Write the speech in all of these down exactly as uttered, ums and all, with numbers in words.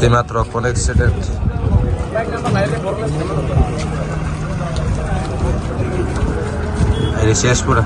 Timatro connected. Ini C S pura.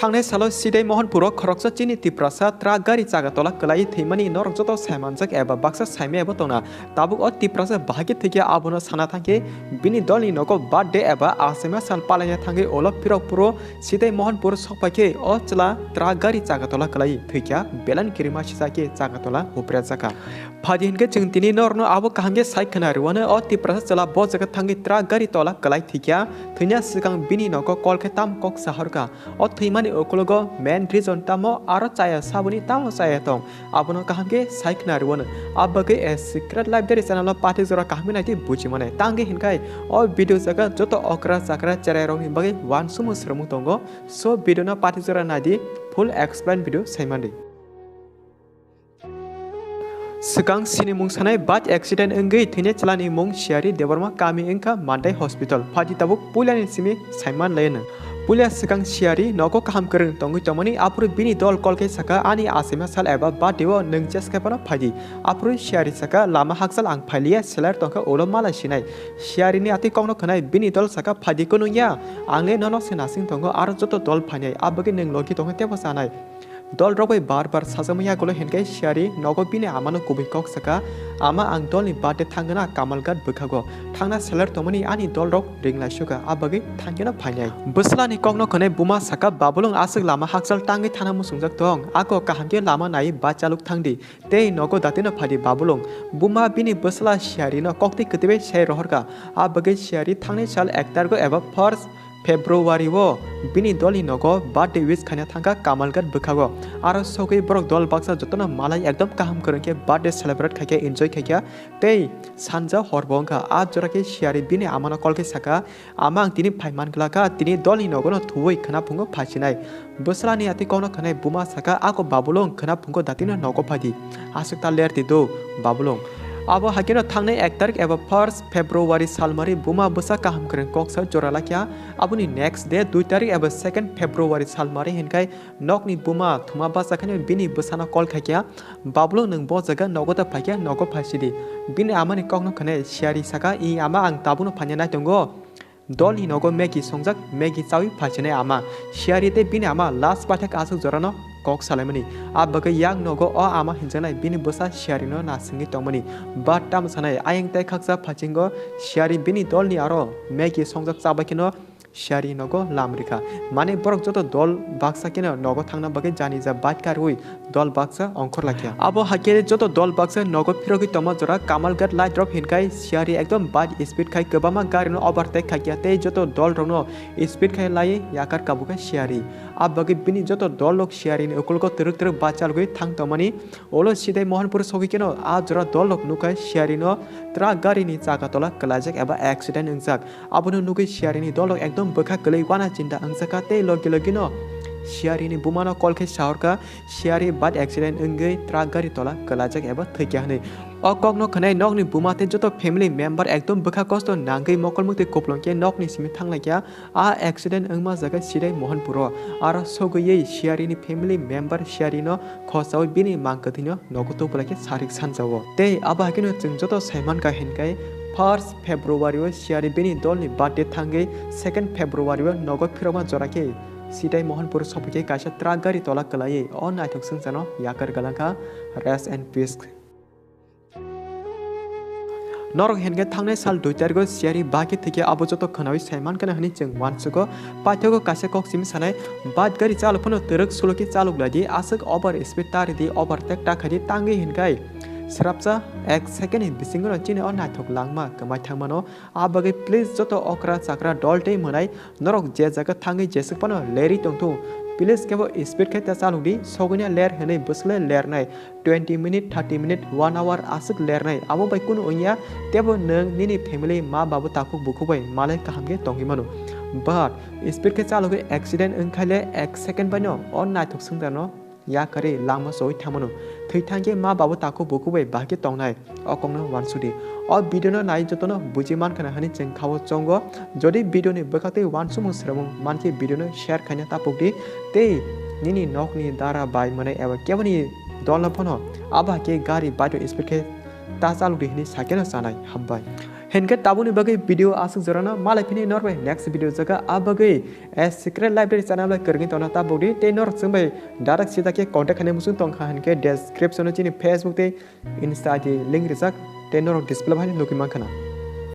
Thangnai salo Sidai Mohanpuro khoroksa chini Tiprasa truck gari chaga tola kwlaiwi thwimani norok joto saimanjak eba baksa saimaya bo tongna. Tabuk o Tiprasa bahai khe thwikhe abono sana thangkhe bini dolni nogo birthday eba achaima sal palaina thangwi ulo phirok phuru Sidai Mohanpur sokpaikhe o chwla truck gari chaga tola kwlaiwi thwikha, belai kirima sisakhe chaga tola huprejakha. Phadi hinkhe chwng tini norokno abo kaham khe sai khna rwano, o Tiprasa chwla bo jaga thangwi truck gari tola kwlai thwikha, thwina swkang bini nogo call khe tamo kok sahorkha. O thwimani ukologo main reason tamo aro chaya saboni tamo chaya tong, abono kaham khe sai khna rwano. Abo bagwi a Secret Life Diary channel o pathik jora kaham khe naidi buji mane. Tangwi hinkhai o video jaga joto okra chakra cherai rokni bagwi uansukmung swrwngmung tongo. So video no pathik jora naidi, full explain video sai mandi. Swkang sinimung sanai bike accident wngwi thwinai chwlani mung Siyari Debbarma, kami wngkha Mandai Hospital. Phadi tabuk puilani simi saiman laino. Puila swkang Siyari nogo kaham kwrwng tongwi tongmani, aphuru bini dol call khe sakha, "Ani achaima sal eba birthday o nwng cheskha phano phaidi." Aphuru Siyari sakha, "Lama hakchal ang phailiya, seler tongkha ulo malai sinai." Siyari ni atwi kokno khwnai bini dol sakha, "Phaidi kunu ya, ang le nono se nasing tongo, aro joto dol phainai, abagwi nwng logi tongkha tebo chanai." Dol rok bai bar bar sajakma yagulo hinkhe Siyari nogo bini amano kubui kok sakha, "Ama, ang dolni birthday thangna Kamalghat bwkhago. Thangna seler tongmani ani dol rok ringlaisukha, abagwi thangkheno phainai." Bwsla ni kokno khwnai buma sakha, "Babulung, aswk lama hakchal tangwi thana muchungjak tong, ako kaham khe lama naiwi bachaluk thangdi, tei nogo datino phaidi Babulung." Buma bini bwsla Siyari no koktwi kwtwi bai sai rohorkha, abagwi Siyari thangnai sal ek targo eba first February o bini dolni nogo birthday wish khaina thangkha Kamalghat bwkhago. Aro sogwi borok dol baksa jotono malai ekdom kaham kwrwng khe birthday celebrate khaikha, enjoy khaikha, tei sanja horbo wngkha. A jora khe Siyari bini amano call khe sakha, "Ama, ang tini phai man glakha, tini dolni nogono thuwi khwnaphungo phaisinai." Bwsla ni atwi kokno khwnai buma sakha, "Ako Babulung, khwnaphungo datino nogo phaidi. Aswk ta ler di do, Babulung." Abo haikhe no thangnai ek tarik eba first February salmari buma bwsa kaham kwrwng kok sa jora lakha. Aboni next day dui tarik eba second February salmari hinkhai nokni buma thuma bachakhaino bini bwsano call khaikha, "Babulung, nwng bo jaga nogo da phaikha, nogo phaisidi." Bini amani kokno khwnai Siyari sakha, "I ama, ang tabukno phaina naitongo." Dolni nogo Maggie songjak, Maggie chawi phaisinai ama. Siyari tei bini ama last paithak aswk jorano kok salaimani. A bagwi yang nogo o ama hinjaknai bini bwsa Siyarino nasingwi tongmani. But tamo sanai, ayang tei khaksa phaichingo Siyari bini dolni aro Maggie songjak chabai kheno Siyari nogo lam rikha. Mane borok joto dol baksa kheno nogo thangna bagwi jani ja bike karwi dol baksa ongkhor lakha. Abo haikhe joto dol baksa nogo phirogwi tongma jora Kamalghat light rok hinkhai Siyari ekdom bike speed khai kwbangma gari no overtake khaikha tei joto dol rokno speed khai lai yakar kabukha Siyari. A bagwi bini joto dol rok Siyari ni ukulgo twrwk twrwk bachalgwi thang tongmani. Ulo Sidai Mohanpur sogwi kheno a jora dol rok nukha Siyari no truck gari ni chaka tola kwlaijak eba accident wngjak. Abono nugwi Siyari ni dol rok ekdom bwkha kwlwi wana chinta wngjakha tei logi logi no Siyari ni buma no call khai sahorkha, Siyari bad accident wngwi truck gari tola kwlajak eba thwikha hwnwi. O kokno khwnai nokni buma tei joto family member ekdom bwkha kosto nangwi mokol muktwi kupulung khe nokni simi thanglaikha. A accident wngma jaga Sidai Mohanpuro. Aro sogwi Siyari ni family member Siyari no khosaui bini mang kwthwino nogo tubulai khe sarik sanjao. Tei abo haikhe no chwng joto saimankha hinkhai first February o Siyari bini dolni birthday thangwi second February o nogo phirokma jora khe Sidai Mohanpur sophaikhe kaisa truck gari tola kwlaiwi o naithok swngcharno yakar gwlangkha. Rest in peace. Norok hinkhe thangnai sal dui tarigo Siyari bahai khe thwikhe abo joto khwnaui saimankha hwnwi chwng uansugo. Paithago kaisa kok simi sanai, bike gari chalok phano twrwk sulokhe chalok laidi, aswk over speed ta ridi, overtake ta khaidi, tangwi hinkhai srapsa ek second ni bisingo chini o naithok langma kwmai thangmano. A bagwi please joto okra chakra dol tei mwnai norok je jaga thangwi jeswk phano lerwi tongthung, please kebo speed khai ta chalokdi, sogwina ler hwnwi bwswkle lernai, twenty minute, thirty minute, one hour aswk lernai, abo bai kunu wngya, tebo nwng nini family ma babu takhuk bukhuk bai malai kaham khe tongwi mano. But speed khe chalogwi accident wngkhaile ek second baino o naithok swngcharno yakarwi langma choi thangmano. Thwi thangkhe ma babu takhuk bukhuk bai bahai khe tongnai, o kokno wansudi. O video no nai jotono buji mankha na hani chwng khao chongo. Jodi video ni bwkhaktwi wansukmung swrwngmung mankhe video no share khaina tapukdi tei nini nokni dara bai mwnai eba keboni dolno phano abo hai khe gari bike rok speed khe ta chalokdi hwnwi sakeno chanai. Hambai. Hinkhe tabukni bagwi video aswk jorano malai phini norbai next video jaga a bagwi a secret library channel bai kwrwngwi tongna tabukdi tei norok chwngbai direct sida khe contact khainai muchung tongkha hinkhe description o chini Facebook tei Insta I D link rijak tei norok display bai nugwi mankha na.